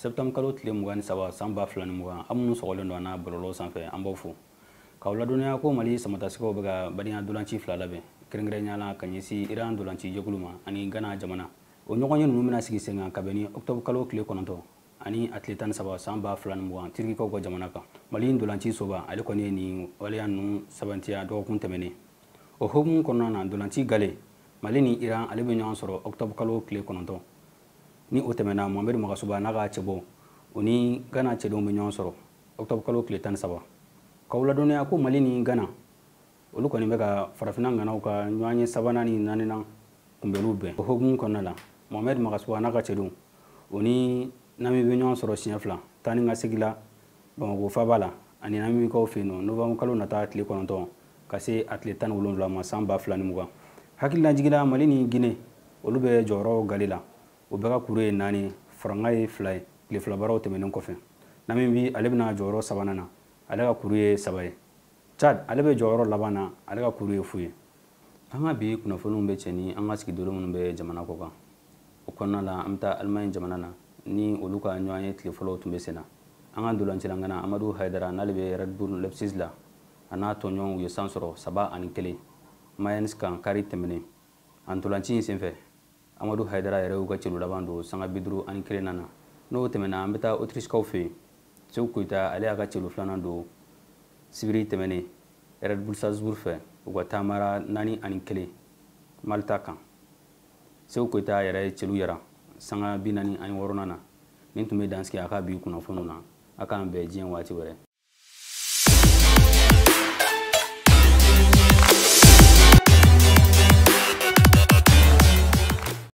Septembre kalo tile 23 san 2020, aw minnu sɔgɔlen don an na bɔlɔlɔ sanfɛ, an b'aw fo k'aw ladɔnniya ko Mali samatasɛgɛw bɛ ka badenya dolanci fila labɛn, kɛrɛnkɛrɛnnenya la ka ɲɛsin Iran dolanci jɛkulu ma ani Ghana jamana. O ɲɔgɔnye ninnu bɛna sigi sen kan ka bɛn ni octobre kalo tile 9 ani a tile 13 san 2020 Tirikikaw ka jamana kan. Mali dolanci soba ale kɔni ye nin waleya ninnu sabantiya dɔgɔkun tɛmɛnen. O hukumu kɔnɔna na, dolanci gale Mali ni Iran ale bɛ ɲɔgɔn sɔrɔ octobre kalo tile 9. Ni o tɛmɛna, Mohamed Magassouba n'a ka cɛbɔ o ni Ghana cɛdenw bɛ ɲɔgɔn sɔrɔ octobre kalo tile 13. K'aw ladɔnniya ko Mali ni Ghana olu kɔni bɛ ka farafinna ŋanaw ka ɲɔgɔnye sabanan ni naaninan kunbɛnliw bɛn. O hukumu kɔnɔna la, Mohamed Magassouba n'a ka cɛdenw o ni Namibi bɛ ɲɔgɔn sɔrɔ siɲɛ fila taa ni ka segin la Bamakɔ faaba la ani Namibikaw fɛ yen nɔ novembre kalo nata tile 9 ka se a tile 17 ma san 2020. Hakililajigin la, Mali ni Guinée olu bɛ jɔyɔrɔ gale la, o bɛɛ ka kuru ye 4, faranga ye 2 ye tile fila baaraw tɛmɛnen kɔfɛ. Namibi ale bɛna jɔyɔrɔ sabanan na, ale ka kuru ye 3 ye. Tchad ale bɛ jɔyɔrɔ laban na, ale ka kuru ye fu ye. An ka bi kunnafoniw bɛ cɛ ni an ka sigidenw minnu bɛ jamana kɔ kan. O kɔnɔna la, an bɛ taa Allemagne jamana na ni olu ka ɲɔgɔn ye tile fɔlɔw tun bɛ sen na. An ka ndolancilangana Amadu Hayidara n'ale bɛ Red Bull Leipzig la, a n'a tɔɲɔgɔnw ye san sɔrɔ 3-1 Mainz kan kari tɛmɛnen. A ntolanci in senfɛ, Amadu Hayidara yɛrɛ y'u ka celu laban don sanga 51 na. N'o tɛmɛna, an bɛ taa Autrichekaw fɛ yen. Seku Koyita ale y'a ka celu filanan don sibiri tɛmɛnen Red Bull Salzbourg fɛ, u ka taamara 4-1 Malta kan. Seku Koyita yɛrɛ ye celu yɛrɛ sanga 46 na. Nin tun bɛ dansigi a ka bi kunnafoniw na. A k'an bɛn diɲɛ waati wɛrɛ.